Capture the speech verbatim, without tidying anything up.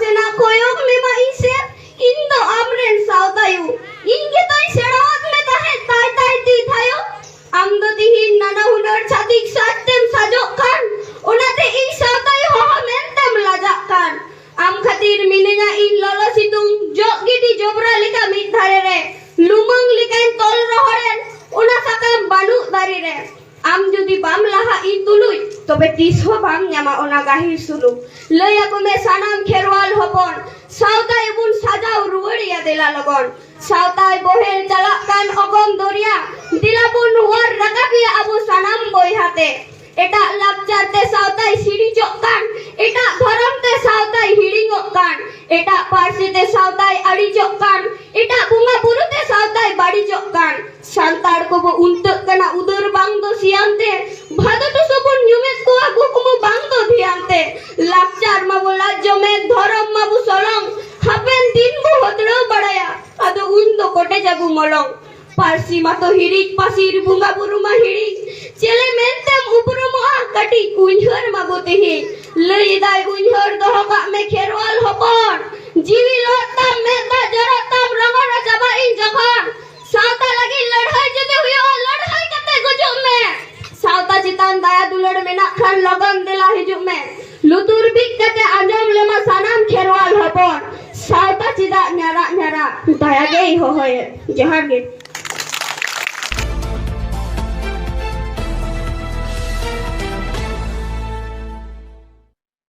ᱥᱮᱱᱟᱜ ᱠᱚᱭᱚᱜ ᱢᱮ ᱢᱟ ᱤᱧ ᱥᱮᱫ, ᱤᱧ ᱫᱚ ᱟᱢ ᱨᱮᱱ ᱥᱟᱶᱛᱟᱭᱩ᱾ ᱤᱧ ᱜᱮᱛᱚᱧ ᱥᱮᱬᱟᱣᱟᱫ ᱢᱮ ᱛᱟᱦᱮᱸᱫ ᱛᱟᱭ ᱛᱟᱭ ᱛᱤ ᱛᱷᱟᱭᱚ᱾ ᱟᱢ ᱫᱚ ᱛᱤᱦᱤᱧ ᱱᱟᱱᱟ ᱦᱩᱱᱟᱹᱨ ᱪᱷᱟᱹᱛᱤᱠ ᱥᱟᱡᱽ ᱛᱮᱢ ᱥᱟᱡᱚᱜ ᱠᱟᱱ, ᱚᱱᱟᱛᱮ ᱤᱧ ᱥᱟᱶᱛᱟᱭᱩ ᱦᱚᱦᱚ ᱢᱮᱱᱛᱮᱢ ᱞᱟᱡᱟᱜ ᱠᱟᱱ᱾ ᱟᱢ ᱠᱷᱟᱹᱛᱤᱨ ᱢᱤᱱᱟᱹᱧᱟ ᱤᱧ ᱞᱚᱞᱚ ᱥᱤᱛᱩᱝ, ᱡᱚᱜ ᱜᱤᱰᱤ ᱡᱚᱵᱽᱨᱟ ᱞᱮᱠᱟ ᱢᱤᱫ ᱫᱷᱟᱨᱮ ᱨᱮ, ᱞᱩᱢᱟᱹᱝ ᱞᱮᱠᱟᱧ ᱛᱚᱞ ᱨᱚᱦᱚᱲᱮᱱ ᱚᱱᱟ ᱥᱟᱠᱟᱢ ᱵᱟᱹᱱᱩᱜ ᱫᱟᱨᱮ ᱨᱮ᱾ ᱟᱢ ᱡᱩᱫᱤ ᱵᱟᱢ ᱞᱟᱦᱟᱜ ᱤᱧ ᱛᱩᱞᱩᱡ, ᱛᱚᱵᱮ ᱛᱤᱥ ᱦᱚᱸ ᱵᱟᱢ ᱧᱟᱢᱟ ᱚᱱᱟ ᱜᱟᱹᱦᱤᱨ ᱥᱩᱞᱩᱠ᱾ ᱞᱟᱹᱭ ᱟᱠᱚ ᱢᱮ ᱥᱟᱱᱟᱢ ᱠᱷᱮᱨᱣᱟᱞ ᱦᱚᱯᱚᱱ, ᱥᱟᱶᱛᱟᱭᱩ ᱵᱚᱱ ᱥᱟᱡᱟᱣ ᱨᱩᱣᱟᱹᱲᱮᱭᱟ ᱫᱮᱞᱟ ᱞᱚᱜᱚᱱ᱾ ᱥᱟᱶᱛᱟᱭ ᱵᱚᱦᱮᱞ ᱪᱟᱞᱟᱜ ᱠᱟᱱ ᱚᱜᱚᱢ ᱫᱚᱨᱭᱟ, ᱫᱮᱞᱟ ᱵᱚᱱ ᱚᱣᱟᱨ ᱨᱟᱠᱟᱵᱮᱭᱟ ᱟᱵᱚ ᱥᱟᱱᱟᱢ ᱵᱚᱭᱦᱟ ᱛᱮ᱾ ᱮᱴᱟᱜ ᱞᱟᱠᱪᱟᱨ ᱛᱮ ᱥᱟᱶᱛᱟᱭ ᱥᱤᱲᱤᱡᱚᱜ ᱠᱟᱱ, ᱮᱴᱟᱜ ᱫᱷᱚᱨᱚᱢ ᱛᱮ ᱥᱟᱶᱛᱟᱭ ᱦᱤᱲᱤᱧᱚᱜ ᱠᱟᱱ, ᱮᱴᱟᱜ ᱯᱟᱹᱨᱥᱤ ᱛᱮ ᱥᱟᱶᱛᱟᱭ ᱟᱹᱲᱤᱡᱚᱜ ᱠᱟᱱ, ᱮᱴᱟᱜ ᱵᱚᱸᱜᱟ ᱵᱩᱨᱩ ᱛᱮ ᱥᱟᱶᱛᱟᱭ ᱵᱟᱹᱲᱤᱡᱚᱜ ᱠᱟᱱ, ᱥᱟᱱᱛᱟᱲ ᱠᱚᱵᱚ ᱩᱱᱴᱟᱹᱜ ᱠᱟᱱᱟ ᱩᱫᱟᱹᱨ ᱵᱟᱝ ᱫᱚ ᱥᱤᱭᱟᱱ ᱛᱮ, ᱵᱷᱟᱫᱚ ᱴᱩᱥᱩ ᱵᱚᱱ ᱧᱩᱢᱮᱫ ᱠᱚᱣᱟ ᱠᱩᱠᱢᱩ ᱵᱟᱝ ᱫᱚ ᱫᱷᱮᱭᱟᱱ ᱛᱮ᱾ ᱞᱟᱠᱪᱟᱨ ᱢᱟᱵᱚ ᱞᱟᱡ ᱡᱚᱢᱮᱫ, ᱫᱷᱚᱨᱚᱢ ᱢᱟᱵᱚ ᱥᱚᱞᱚᱝ, ᱦᱟᱯᱮᱱ ᱫᱤᱱ ᱵᱚ ᱦᱚᱛᱲᱟᱹᱣ ᱵᱟᱲᱟᱭᱟ, ᱟᱫᱚ ᱩᱱ ᱫᱚ ᱠᱚᱴᱮᱡ ᱟᱵᱚ ᱢᱚᱞᱚᱝ᱾ ᱯᱟᱹᱨᱥᱤ ᱢᱟᱛᱚ ᱦᱤᱨᱤᱡ, ᱯᱟᱹᱥᱤᱨ ᱵᱚᱸᱜᱟ ᱵᱩᱨᱩ ᱢᱟ ᱦᱤᱲᱤᱧ, ᱪᱮᱞᱮ ᱢᱮᱱᱛᱮᱢ ᱩᱯᱨᱩᱢᱚᱜᱼᱟ ᱠᱟᱹᱴᱤᱡ ᱩᱭᱦᱟᱹᱨ ᱢᱟᱵᱚ ᱛᱮᱦᱮᱧ᱾ ᱞᱟᱹᱭ ᱮᱫᱟᱭ ᱩᱭᱦᱟᱹᱨ ᱫᱚᱦᱚ ᱠᱟᱜ ᱢᱮ ᱠᱷᱮᱨᱣᱟᱞ ᱦᱚᱯᱚᱱ, ᱡᱤᱣᱤ ᱞᱚᱜ ᱛᱟᱢ ᱢᱮᱫ ᱫᱟᱜ ᱡᱚᱨᱚᱜ ᱛᱟᱢ ᱨᱚᱝᱜᱚᱨ ᱨᱮ ᱪᱟᱵᱟᱜ ᱤᱧ ᱡᱚᱠᱷᱚᱱ᱾ ᱥᱟᱶᱛᱟ ᱞᱟᱹᱜᱤᱫ ᱞᱟᱹᱲᱦᱟᱹᱭ ᱡᱩᱫᱤ ᱦᱩᱭᱩᱜᱼᱟ, ᱞᱟᱹᱲᱦᱟᱹᱭ ᱠᱟᱛᱮ ᱜᱩᱡᱩᱜ ᱢᱮ᱾ ᱥᱟᱶᱛᱟ ᱪᱮᱛᱟᱱ ᱫᱟᱭᱟ ᱫᱩᱞᱟᱹᱲ ᱢᱮᱱᱟᱜ ᱠᱷᱟᱱ ᱞᱚᱜᱚᱱ ᱫᱮᱞᱟ ᱦᱤᱡᱩᱜ ᱢᱮ᱾ ᱞᱩᱛᱩᱨ ᱵᱤᱫ ᱠᱟᱛᱮ ᱟᱸᱡᱚᱢ ᱞᱮᱢᱟ ᱥᱟᱱᱟᱢ ᱠᱷᱮᱨᱣᱟᱞ ᱦᱚᱯᱚᱱ, ᱥᱟᱶᱛᱟ ᱪᱮᱫᱟᱜ ᱧᱟᱨᱟᱜ ᱧᱟᱨᱟᱜ, ᱫᱟᱭᱟ ᱜᱮᱭ ᱦᱚᱦᱚᱭᱮᱫ᱾ ᱡᱚᱦᱟᱨ ᱜᱮ᱾